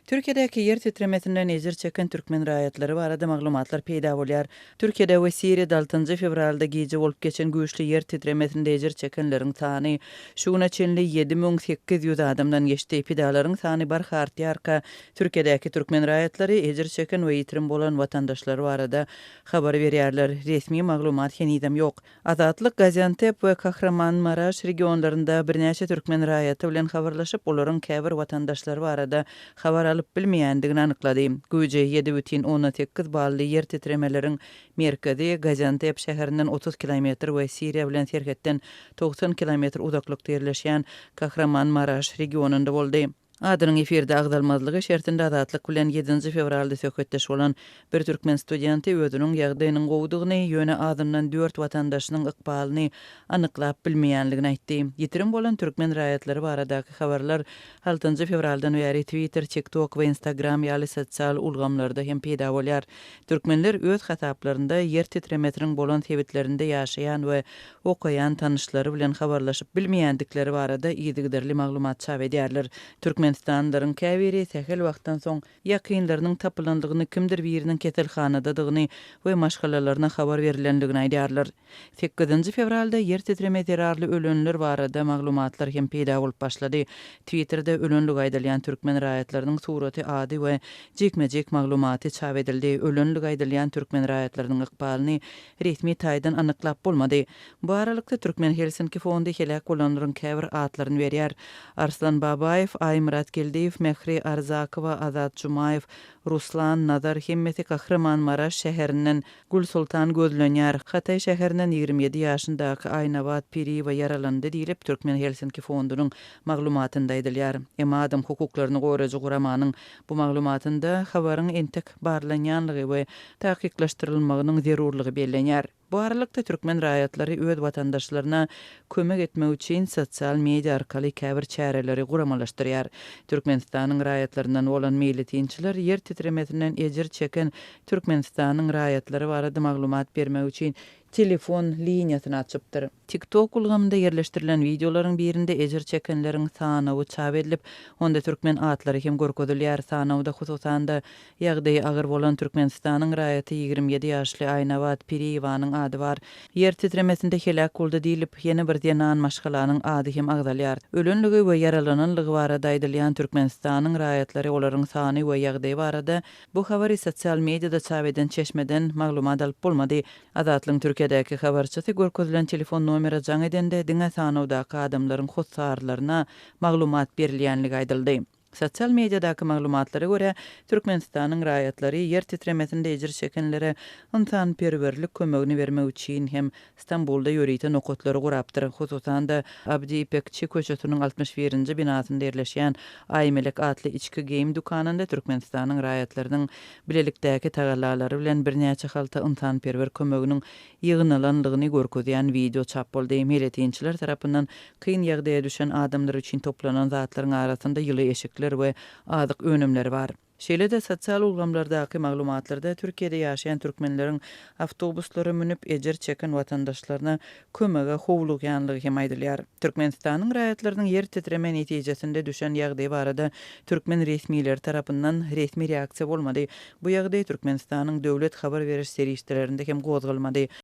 Türkiýedäki ýer titremesinden ejir çeken türkmen raýatlary barada maglumatlar peýda bolýar. Türkiýede we Siriýada altynjy fewralda gije bolup geçen güýçli ýer titremesinde ejir çekenleriň sany şu güne çenli 7800 adamdan geçdi. Pidalaryň sany barha artýarka, Türkiýedäki türkmen raýatlary ejir çeken we ýitirim bolan watandaşlary barada habar berýärler. Resmi maglumat henizem ýok. Azatlyk Gaziantep we Kahramanmaraş regionlarynda birnäçe türkmen raýaty bilen habarlaşyp, olaryň käbir watandaşlary barada habar alyp bilmeýändigini anyklady. Güýji 7,8 bally ýer titremeleriň merkezi Gaziantep şäherinden 30 kilometr we Siriýa bilen serhetden 90 kilometr uzaklykda ýerleşýän Kahramanmaraş regionynda boldy. Adynyň efirde agzalmazlygy şertinde Azatlyk bilen ýedinji fewralda söhbetdeş bolan bir türkmen studenti özüniň ýagdaýynyň gowudygyny, ýöne azyndan dört watandaşynyň ykbalyny anyklap bilmeýänligini aýtdy. Ýitirim bolan türkmen raýatlary baradaky habarlar altynjy fewraldan bäri Twitter, TikTok we Instagram ýaly sosial ulgamlarda hem peýda bolýar. Türkmenler öz hasaplarynda ýer titremesiniň bolan sebitlerinde ýaşaýan we okaýan tanyşlary bilen habarlaşyp bilmeýändikleri barada yzygiderli maglumat çap edýärler. Türkmenistanlylaryň käbiri sähel wagtdan soň ýakynlarynyň tapylandygyny, kimdir biriniň keselhanadadygyny we maşgalalaryna habar berilendigini aýdýarlar. Sekizinji fewralda ýer titreme zerarly ölenler barada maglumatlar hem peýda bolup başlady. Twitterde ölenligi aýdylýan türkmen raýatlarynyň suraty, ady we jikme-jik maglumaty çap edildi. Ölenligi aýdylýan türkmen raýatlarynyň ykbalyny resmi taýdan anyklap bolmady. Bu aralykda Türkmen Helsinki fondy heläk bolanlaryň käbir atlaryny berýär. Arslan Babaýew, Aýmyrat Geldiýew, Mähri Arzakowa, Azat Jumaýew, Ruslan, Nazar hemmesi Kahramanmaraş şäherinden, Gülsoltan gözlenýär. Hataý şäherinden 27 ýaşyndaky Aýnabat Piriýewa ýaralandy diýlip, Türkmen Helsinki fondunyň maglumatynda aýdylýar. Emma adam hukuklaryny goraýjy guramanyň bu maglumatynda habaryň entek barlanýanlygy we takyklaşdyrylmagynyň zerurlygy bellenýär. Bu aralykda, türkmen raýatlary öz watandaşlaryna kömek etmek üçin sosial media arkaly käbir çäreleri guramalaşdyrýar. Türkmenistanyň raýatlaryndan bolan meýletinçiler ýer titremesinden ejir çeken Türkmenistanyň raýatlary barada maglumat bermek üçin telefon liniýasyny açypdyr. TikTok ulgamynda ýerleşdirilen wideolaryň birinde ejir çekenleriň sanawy çap edilip, onda türkmen atlary hem görkezilýär. Sanawda, hususan-da, ýagdaýy agyr bolan Türkmenistanyň raýaty 27 ýaşly Aýnabat Piriýewanyň ady bar. Ýer titremesinde heläk boldy diýlip, ýene bir zenan maşgalanyň ady hem agzalýar. Ölenligi we ýaralananlygy barada aýdylýan Türkmenistanyň raýatlary olaryň sany we ýagdaýy barada Bu habary sosial mediada çap eden çeşmeden maglumat alyp bolmady. Azatlygyň Türkiýedäki habarçysy görkezilen telefon nomere jaň edende diňe sanawdaky adamlaryň hossarlaryna maglumat berilýänligi aýdyldy. Sosial mediadaky maglumatlara görä, Türkmenistanyň raýatlary ýer titremesinde ejir çekenlere ynsanperwerlik kömegini bermek üçin hem Stambulda ýörite nokatlary gurapdyr. Hususan-da, Abdi Ipekçi köçesiniň 61-nji binasynda ýerleşýän Aýmelek atly içki geýim dükanynda Türkmenistanyň raýatlarynyň bilelikdäki tagallalary bilen birnäçe halta ynsanperwer kömeginiň ýygnalandygyny görkezýän wideo çap boldy. Meýletinçiler tarapyndan kyn ýagdaýa düşen adamlar üçin toplanan zatlaryň arasynda ýyly eşikler we azyk önümleri bar. Şeýle-de sosial ulgamlardaky maglumatlarda Türkiýede ýaşaýan türkmenleriň awtobuslara münüp, ejir çeken watandaşlaryna kömege howlugýanlygy hem aýdylýar. Türkmenistanyň raýatlarynyň ýer titreme netijesinde düşen ýagdaýy barada türkmen resmileri tarapyndan resmi reaksiýa bolmady. Bu ýagdaý Türkmenistanyň döwlet habar beriş serişdelerinde hem gozgalmady.